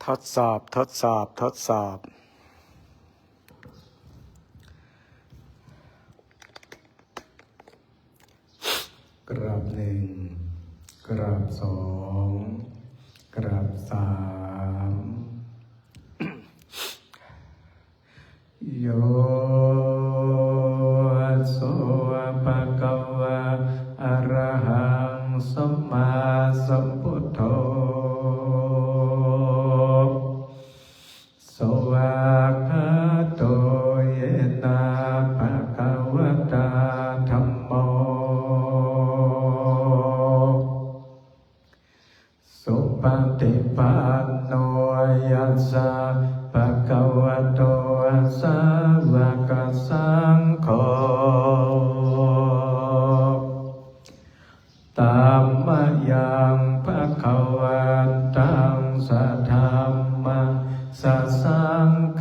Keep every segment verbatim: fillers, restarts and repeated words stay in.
ทดสอบ ทดสอบ ทดสอบ กราบหนึ่ง กราบสอง กราบสาม Yo so bhagavā arahaṃ sammāsambuddho, svākkhāto yena bhagavatā dhammo, supaṭipanno yassa bhagavato sāvakasaṅgho, tammayaṃ bhagavantaṃ sadhammaṃ sasaṅghaṃ,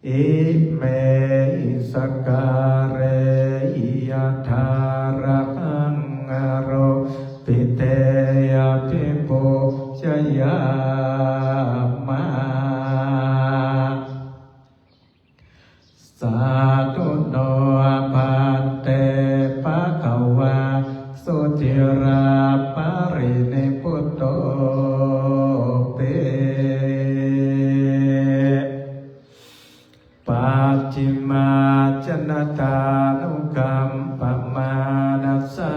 imehi sakkārehi yathārahaṃ āropitehi abhipūjayāma. Sādhu no bhante bhagavā suciraparinibbutopi, pacchimājanatānukampamānasā,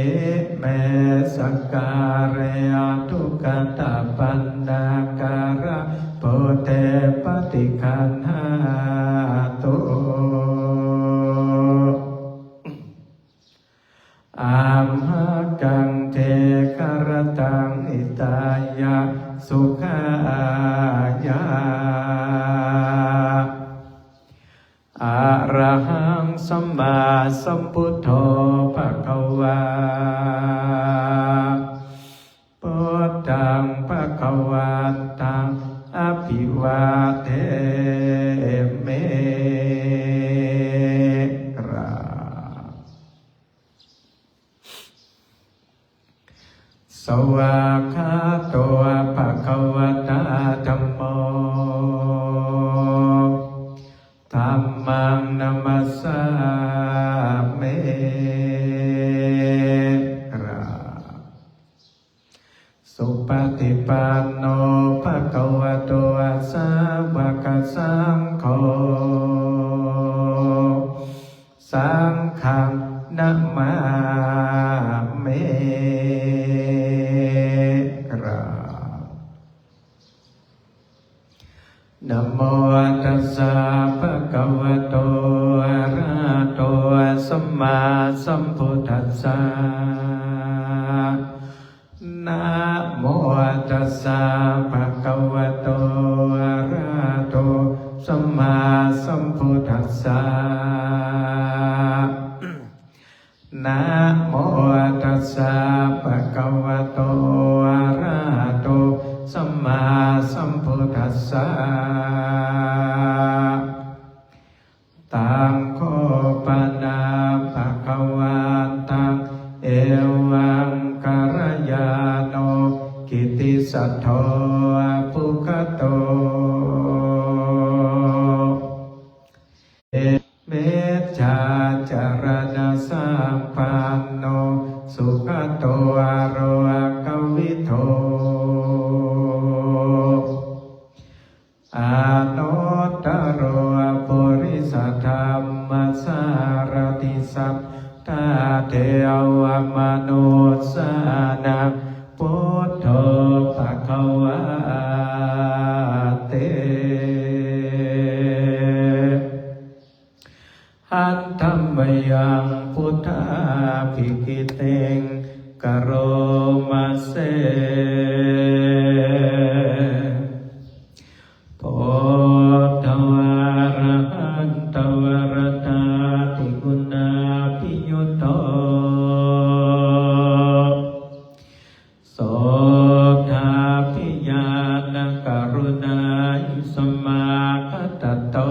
ime sakkāre aṭṭhukatapaṇṇākārabhūte paṭiggaṇhātu. Amhākaṃ dīgharattaṃ hitāya sukhāya. Arahaṃ sammāsambuddho bhagavā, buddhaṃ bhagavantaṃ abhivādemi. กราบ Svākkhāto bhagavatā dhammo, dhammaṃ namassāmi. กราบ Supaṭipanno bhagavato sāvakasaṅgho, saṅghaṃ namāmi. กราบ Namo tassa bhagavato arahato sammāsambuddhassa. Namo tassa bhagavato arahato sammāsambuddhassa. Namo tassa bhagavato arahato sammāsambuddhassa. Taṃ kho pana bhagavantaṃ evaṃ kalyāṇo kittisaddo abhuggato, mettacaraṇasampanno sugato lokavidū, anuttaro purisadammasārathi satthā devamanussānaṃ buddho bhagavāti. Handa mayaṃ buddhābhigītiṃ karoma se. Buddho arahanto varatādiguṇābhiyutto, sotthābhiñāṇakaruṇāhi samāgatatto,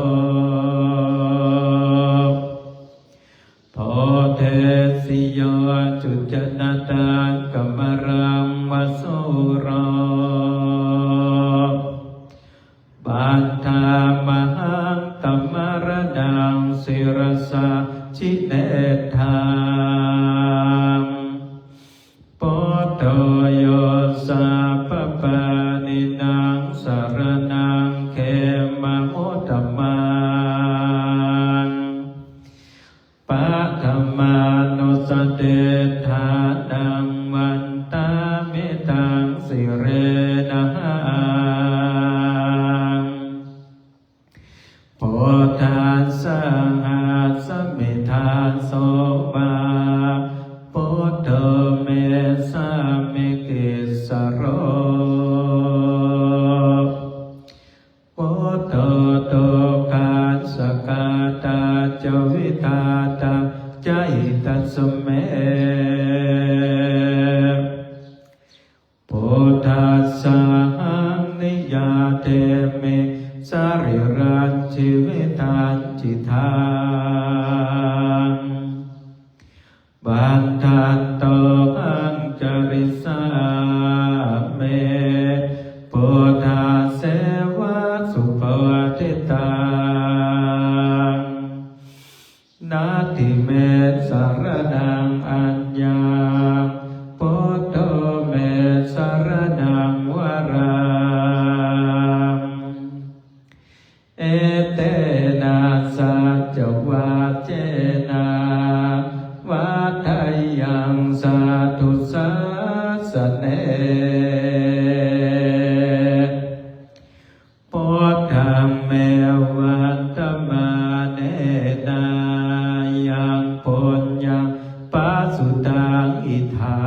bodhesi yo Vandāmahaṃ taṃ maraṇaṃ sirasā jinendaṃ. Buddho yo sabbapāṇīnaṃ saraṇaṃ khemamuttamaṃ. Paṭhamānussatiṭṭhānaṃ vandāmi taṃ sirenahaṃ. Buddhassāhasmi dāso va, buddho me sāmikissaro. Buddho dukkhassa ghātā ca vidhātā ca hitassa me. Buddhassāhaṃ niyyādemi sarīrañjīvitañcidaṃ. Vandantohaṃ carissāmi buddhasseva subodhitaṃ. Natthi me saraṇaṃ aññaṃ, buddho me saraṇaṃ varaṃ. Etena saccavajjena vaḍḍheyyaṃ satthu sāsane. Buddhaṃ me vandamānena yaṃ puññaṃ pasutaṃ idha,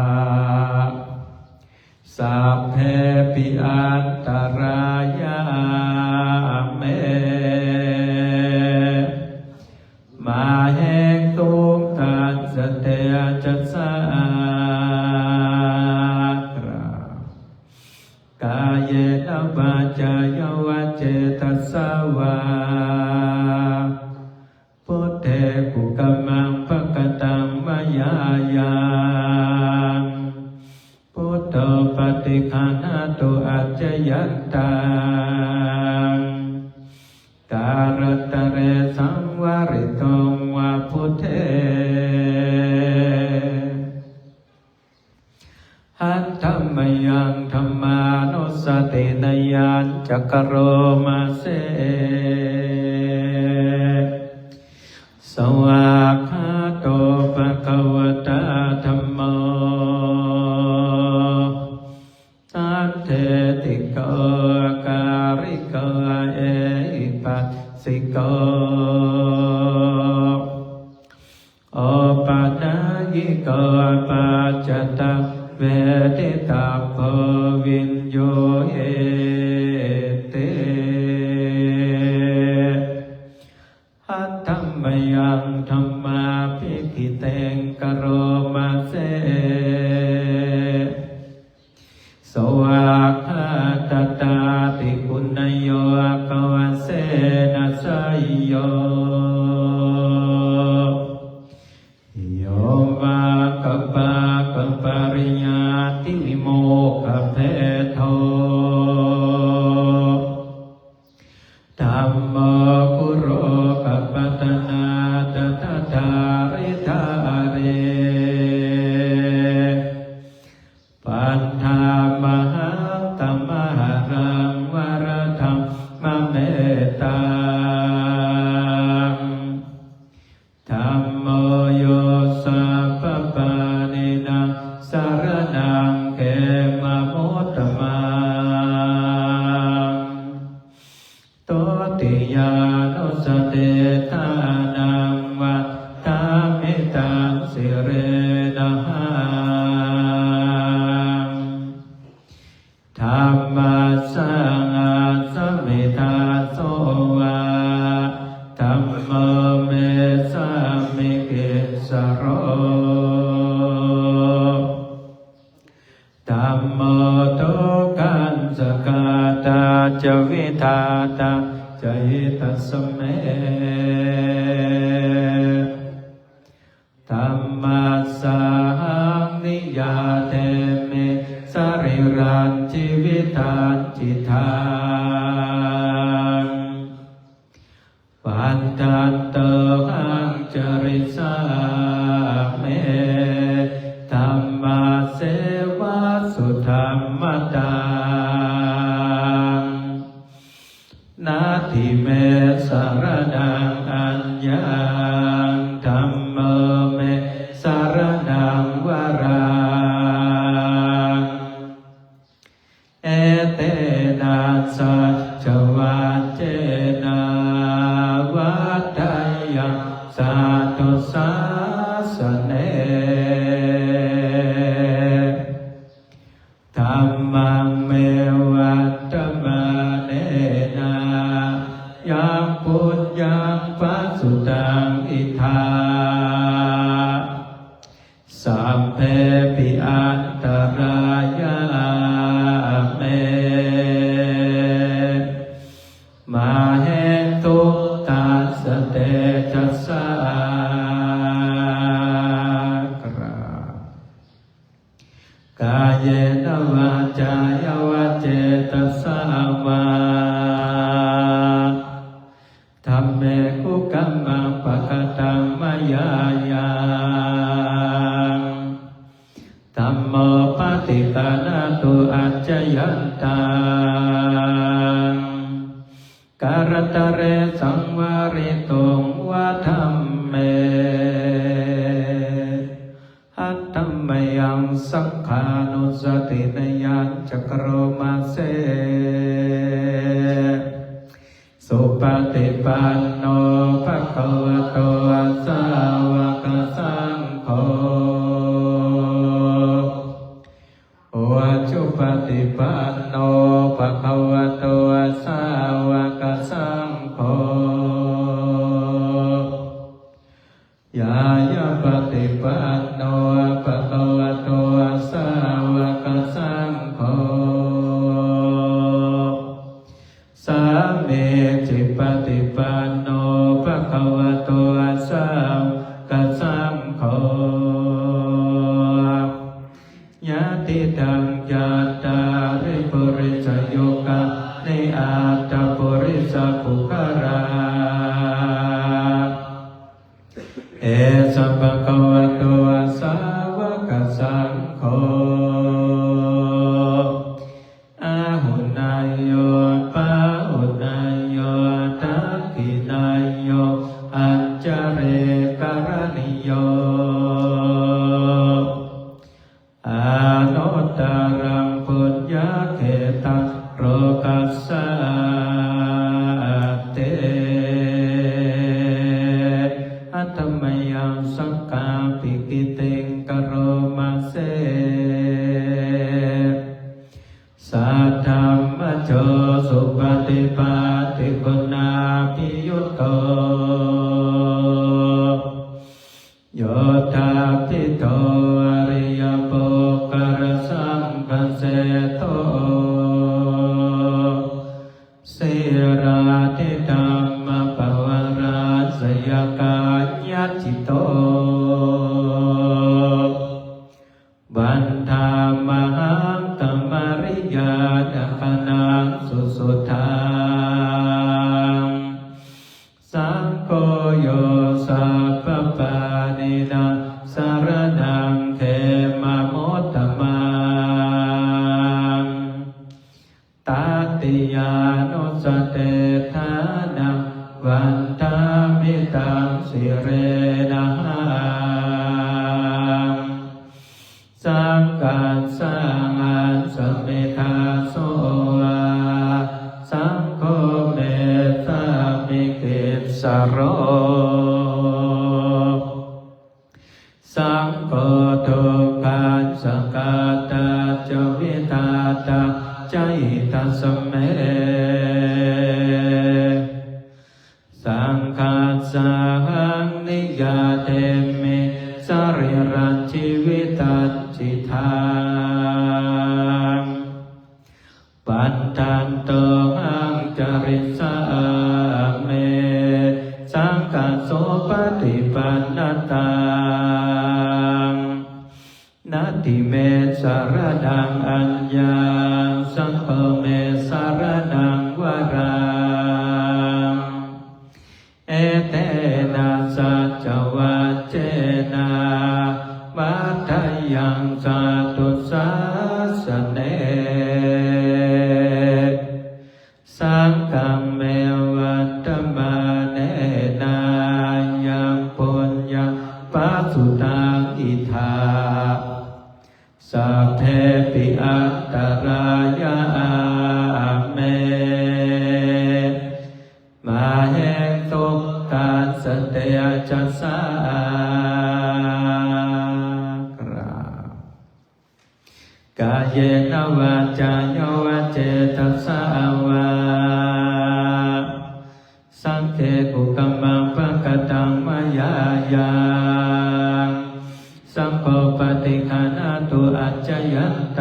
sabbepi antarāyā me māhesuṃ tassa tejasā. Kāyena vācāya va cetasā vā, buddhe kukammaṃ pakataṃ mayā yaṃ, buddho paṭiggaṇhatu accayantaṃ, kālantare saṃvarituṃ va buddhe. Handa mayaṃ dhammānussatinayañca karoma se. Svākkhāto bhagavatā dhammo, sandiṭṭhiko akāliko ehipassiko, opanayiko paccattaṃ veditabbo viññūhīti. Handa mayaṃ dhammābhigītiṃ karoma se. Svākkhātatādiguṇayogavasena seyyo, yo vācābhāgapariññātivimokkhabhedo, dhammo kulokapatanā tadadhāridhārī, vandāmahaṃ tamaharaṃ varadhammametaṃ. Dhammo yo sabbapāṇīnaṃ saraṇaṃ khemamuttamaṃ. Dutiyānussatiṭṭhānaṃ vandāmi taṃ sirenahaṃ. Dhammassāhasmi dāso va, dhammo me sāmikissaro. Dhammo dukkhassa ghātā ca vidhātā ca hitassa me. Dhammassāhaṃ niyyādemi sarīrañjīvitañcidaṃ. Natthi me saraṇaṃ aññaṃ, dhammo me saraṇaṃ varaṃ. Etena saccavajjena vaḍḍheyyaṃ satthu sāsane. Dhammaṃ me vandamānena yaṃ puññaṃ pasutaṃ idha, sabbepi antarāyā me māhesuṃ tassa tejasā. Kāyena vācāya va cetasā vā, dhamme kukammaṃ pakataṃ mayā yaṃ, dhammo paṭiggaṇhatu accayantaṃ, kālantare saṃvarituṃ va dhamme. Handa mayaṃ saṅghānussatinayañca karoma se. Supaṭipanno bhagavato sāvakasaṅgho, ujupaṭipanno bhagavato sāvakasaṅgho, ñāyapaṭipanno bhagavato sāvakasaṅgho, sāmīcipaṭipanno bhagavato sāvakasaṅgho, yadidaṃ cattāri purisayugāni aṭṭha purisapuggalā, esa bhagavato sāvakasaṅgho, āhuneyyo pāhuneyyo dakkhiṇeyyo añjalikaraṇīyo, anuttaraṃ puññakkhettaṃ lokassāti. Handa mayaṃ saṅghābhigītiṃ karoma se. Saddhammajo supaṭipattiguṇābhiyutto, yoṭṭhābbidho ariyapuggalasaṅghaseṭṭho, sīlādidhammapavarāsayakāyacitto, vandāmahaṃ tamariyāna gaṇaṃ susuddhaṃ. Saṅgho yo sabbapāṇīnaṃ saraṇaṃ khemamuttamaṃ, tatiyānussatiṭṭhānaṃ vandāmi taṃ sirenahaṃ. Saṅghassāhaṃ samiddhasso va, saṅgho me sāmikissaro. Saṅgho dukkhassa ghātā ca vidhātā ca hitassa me. Saṅghassāhaṃ niyyādemi sarīrañjīvitañcidaṃ. Bhaddatohaṃ carissāmi saṅghassopaṭipannataṃ. Natthi me saraṇaṃ aññaṃ, saṅgho me saraṇaṃ varaṃ. Etena saccavajjena vaḍḍheyyaṃ satthu sāsane. Saṅghaṃ me vandamānena yaṃ puññaṃ pasutaṃ idha, sabbepi antarāyā me māhesuṃ tassa tejasā. กราบ Kāyena vācāya va cetasā vā, saṅghe kukammaṃ pakataṃ mayā yaṃ, saṅgho paṭiggaṇhatu accayantaṃ,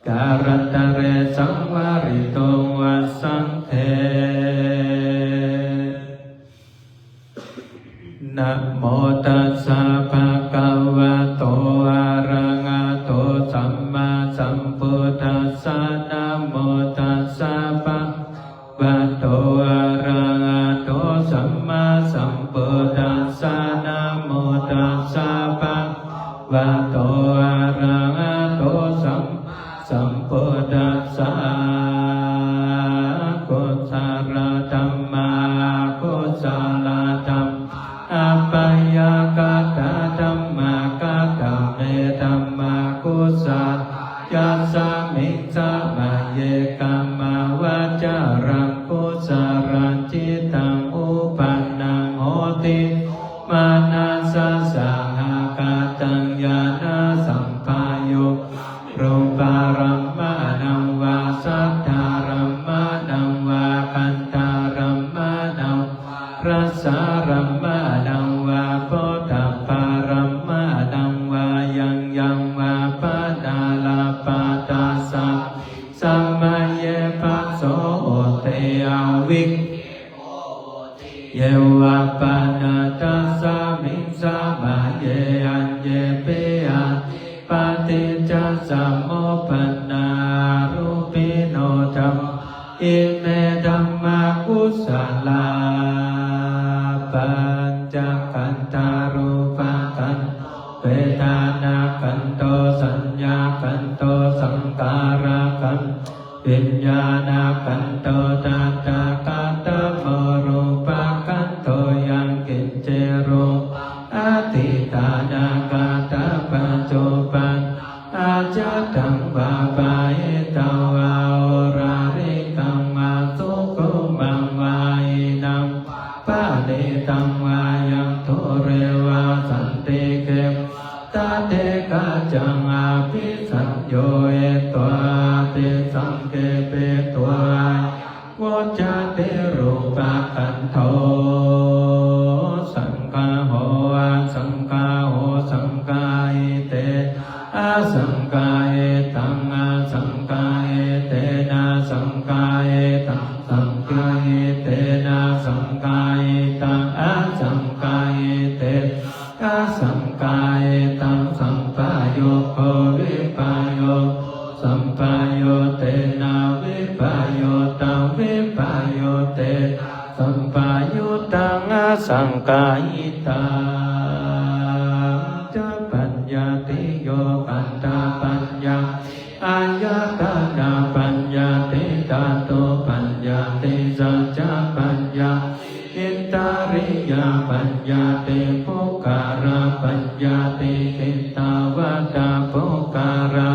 kālantare saṃvarituṃ va saṅghe. Namo tassa bhagavato arahato sammāsambuddhassa. Namo tassa bhagavato arahato sammāsambuddhassa. Namo tassa bhagavato arahato sammā sambuddhassa. Kusalā dhammā, akusalā dhammā, abyākatā dhammā, katame dhammā kusalā. Yasmiṃ samaye kammavacaraṃ kusalaṃ cittaṃ uppannaṃ hoti, manasā sahagataṃ ñāṇasampayuttaṃ, rūpārammaṇaṃ vā saddārammaṇaṃ vā gandhārammaṇaṃ vā rasārammaṇaṃ vā phoṭṭhabbārammaṇaṃ vā yaṃ yaṃ vā panārabbha, tasmiṃ samaye phasso hoti, avikkhepo hoti, ye vā pana tasmiṃ samaye aññepi atthi paṭiccasamuppannā arūpino dhammā, ime dhammā kusalā. Pañcakkhandhā rūpakkhandho vedanākkhandho saññākkhandho saṅkhārakkhandho viññāṇakkhandho. Tattha katamo rūpakkhandho? Yaṅkiñci rūpaṃ atītānāgatapaccuppannaṃ ajjhattaṃ vā bahiddhā vā oḷārikaṃ vā sukhumaṃ vā hīnaṃ vā paṇītaṃ vā yaṃ dūre vā santike vā, tadekajjhaṃ abhisaññūhitvā abhisaṅkhipitvā ayaṃ vuccati rūpakkhandho. Saṅgaho asaṅgaho saṅgahitena asaṅgahitaṃ, asaṅgahitena saṅgahitaṃ, saṅgahitena saṅgahitaṃ, asaṅgahitena asaṅgahitaṃ, sampayogo vippayogo, sampayuttena vippayuttaṃ, vippayuttena sampayuttaṃ, asaṅgahitaṃ ca paññattiyo. Khandhapaññatti, āyatanapaññatti, dhātupaññatti, saccapaññatti, indriyapaññatti, puggalapaññatti. Kittāvatā puggalā?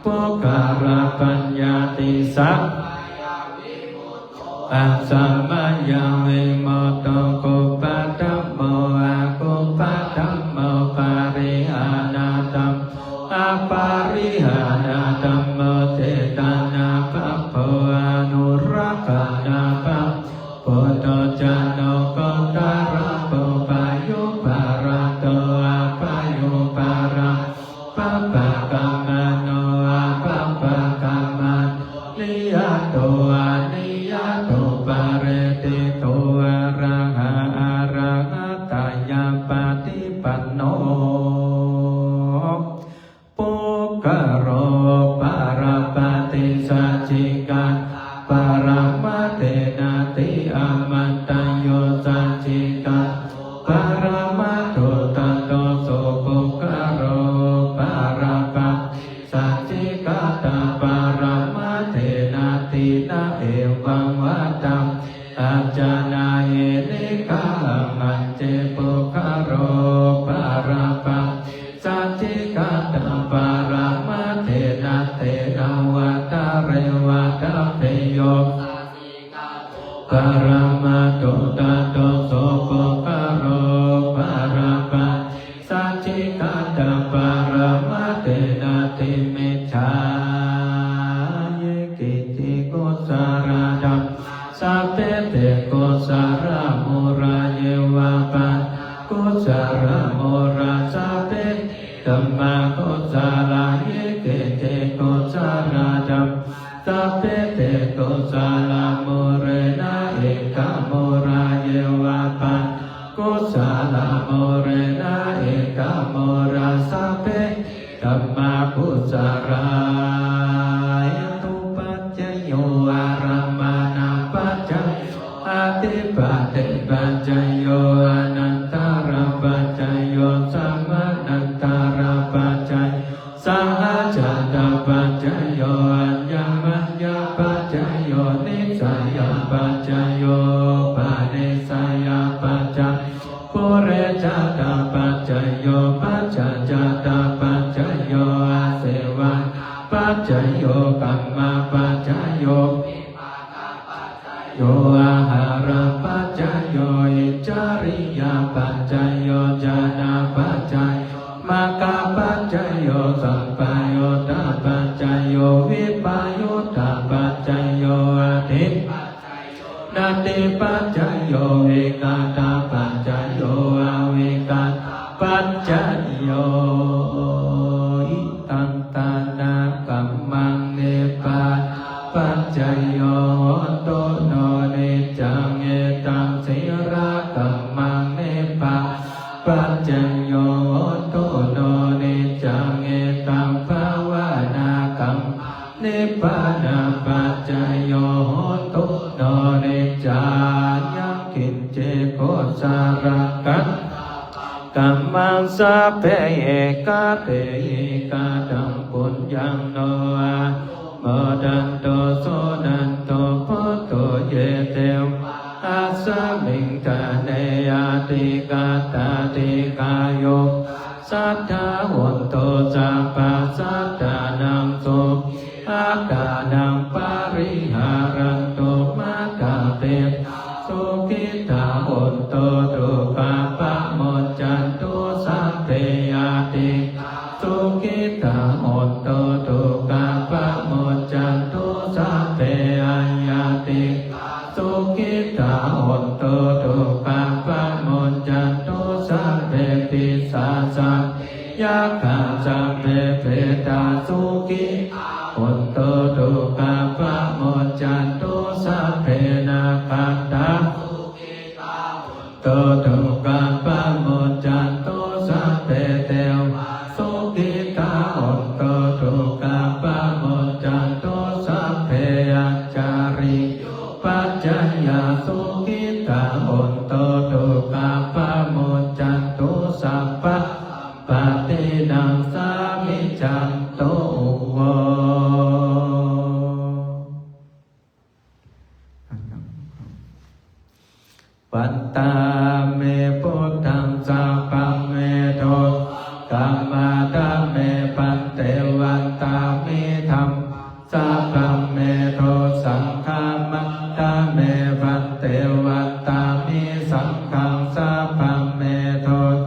Puggalapaññatti. Samayavimutto, asamayaṃ vimutto, kuppadhammo, akuppadhammo, parihānadhammo, aparihānadhammo, cetanābhabbo, anurakkhanābhabbo, puthujjano, gotrabhū, bhayūparato, abhayūparato, bhabbākammano, abhabbākammano, niyato, aniyato, phaleṭṭhito, arahā, arahattāya paṭipanno. Puggalo upalabbhati saccikaṭṭhaparamatthenāti. Āmantā. Yo saccikaṭṭho paramattho, tato so puggalo upalabbhati saccikaṭṭhaparamatthenāti. Na evaṃ vata. Accanāhi niggahaṃ, hañci puggalo parappa saccikaṭṭhaparamaṭṭhena, tena vata re vata bheyo paramatthu. Tato so puggalo parappa saccikaṭṭhaparamaṭṭhena, natthi micchā. Ye keci kusalā dhammā, sabbe te kusalamūlā. Ye vā pāṇā kusalamūlā, sabbe te dhammā kusalā. Ye keci kusalā dhammā, sabbe te kusalamūlena ekamūlā. Ye vā pāṇā kusalamūlena ekamūlā, sabbe te dhammā kusalā. Hetupaccayo, ārammaṇapaccayo, adhipatipaccayo, anantarapaccayo, samanantarapaccayo, sahajātapaccayo, aññamaññapaccayo, nissayapaccayo, upanissayapaccayo, purejātapaccayo, pacchājātapaccayo, āsevanapaccayo, kammapaccayo, yo āhārapaccayo, indriyapaccayo, jhānapaccayo, maggapaccayo, sampayuttapaccayo, vippayuttapaccayo, atthi natthipaccayo, vigatapaccayo, avigatapaccayo. Idaṃ dānakammaṃ nibbānapaccayo hotu no niccaṃ. Idaṃ sīlakammaṃ nibbānapaccayo hotu no niccaṃ. Idaṃ bhāvanākammaṃ nibbānapaccayo hotu no niccaṃ. Yaṅkiñci kusalaṃ kammaṃ sabbe te kataṃ puññaṃ no anumodantu suṇantu bhonto ye devā asmiṃ ṭhāne adhigatā dīghāyukā sadā hontu sabbasattānaṃ sukhī attānaṃ pariharantu. Mātāpitā sukhitā hontu dukkhā pamuccantu sabbe ñātikā sukhitā hontu dukkhā pamuccantu sabbe aññātikā sukhitā hontu dukkhā pamuccantu sabbe pisācā yakkhā sabbe petā sukhitā hontu dukkhā pamuccantu sabbe nakkhattā sukhitā hontu dukkhā pamuccantu sabbe devā sukhitā hontu dukkhā pamuccantu sabbe ācariyūpaññāya sukhitā hontu dukkhā pamuccantu sabba sampattīnaṃ samijjhantu. Vandāmi buddhaṃ sabbaṃ me dosaṃ khamatha me bhante. Vandāmi dhammaṃ sabbaṃ me dosaṃ khamatha me bhante. Vandāmi saṅghaṃ sabbaṃ me dosaṃ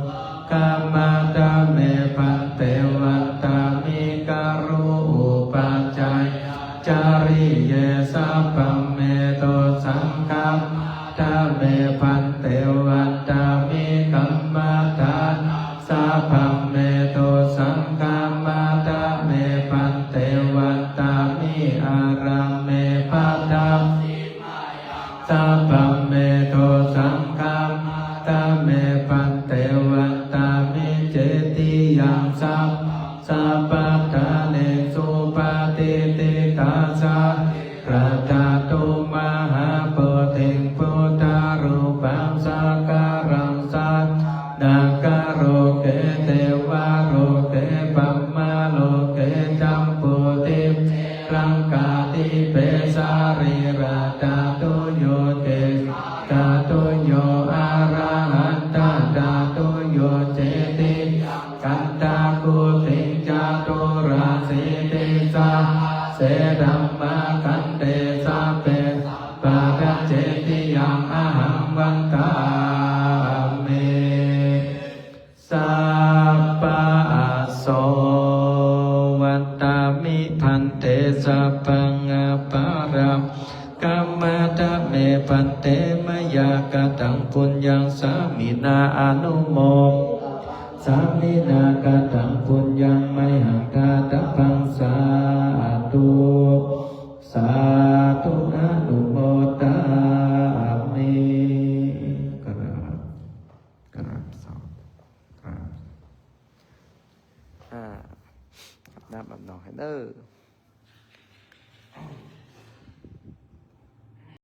khamatha me bhante. Vandāmi karūpajjhāyācariye sabbaṃ me dosaṃ khamatha me bhante. Vandāmi kammadānaṃ sabbaṃ me dosaṃ khamatha me bhante. Vandāmi ārāme bhadra sabbaṃ me dosaṃ khamatha me bhante. Vandāmi cetiyaṃ sabbaṃ sabbaṭṭhānesu patiṭṭhitā sārīradhātu mahābodhiṃ buddharūpaṃ sakalaṃ sadā nāgaloke devaloke brahmaloke jambudīpe laṅkādīpe sārīra Dātā me bhante, mayā kataṃ puññaṃ sāminā anumo, sāminā kataṃ puññaṃ mayhaṃ dātabbaṃ, sādhu sādhu anumodāmi. กราบ กราบสอง กราบ อ่า อาบน้ำอาบหนองให้เด้อ